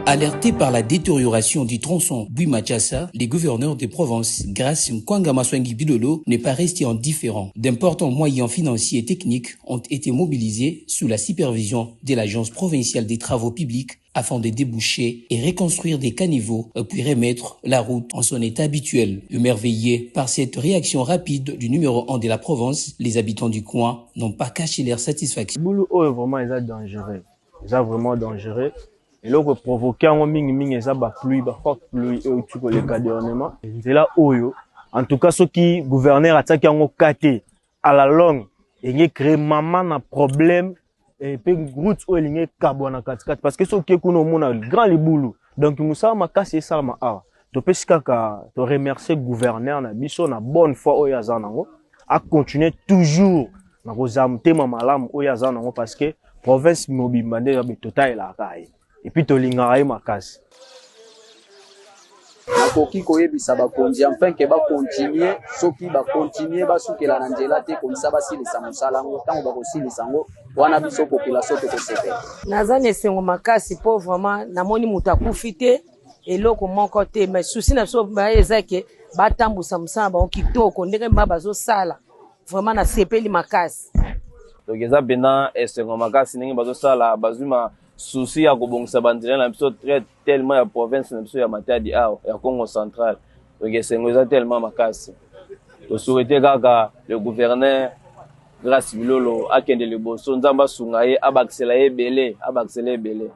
Alerté par la détérioration du tronçon Bouimachassa, les gouverneurs de province, Grâce Nkwanga Maswangi Bilolo, n'est pas resté indifférent. D'importants moyens financiers et techniques ont été mobilisés sous la supervision de l'Agence provinciale des travaux publics afin de déboucher et reconstruire des caniveaux puis remettre la route en son état habituel. Émerveillés par cette réaction rapide du numéro 1 de la province, les habitants du coin n'ont pas caché leur satisfaction. Boulou oyo vraiment eza dangereux. Eza vraiment dangereux. Eloko provoquer yango mingi mingi eza ba pluie, ba forte pluie oyo euti koleka dernièrement. Nzela oyo, en tout cas soki gouverneur atiaki yango ka te, à la longue elingi créer mama na problème et pe route oyo elingi ekabwana katikati parce que soki kuna omona grand libulu. Donc mosala makasi esalama awa. Topesi kaka to remercier gouverneur na biso na bonne foi oyo aza nango, a continuer toujours na kozala motema malamu oyo aza nango parce que province mobimba nde ya totalelaka ye et puis tolingaka ye makasi. Nakoki koyebisa bakonzi enfin ke bakontinue, soki bakontinue basukela na nzela te, komisa basilisa mosala yango. Ntango bakosilisa yango wana, biso population tokosepela. Naza na esengo makasi mpo vraiment namoni moto akufi te, eloko moko te. Mais souci na biso eza ke batambusa mosala bango kitoko ndenge mba bazosala. Vraiment nasepeli makasi. Donc eza mpenza esengo makasi ndenge bazosala, bazwi ma souci ya kobongisa banzela na biso très tellement ya province na biso ya Matadi awa ya Congo central. Donc esengo eza tellement makasi. Tosouhaite kaka le gouverneur Grâce Bilolo akende liboso, Nzambe asunga ye, abakisela ye ebele, abakisela ye ebele.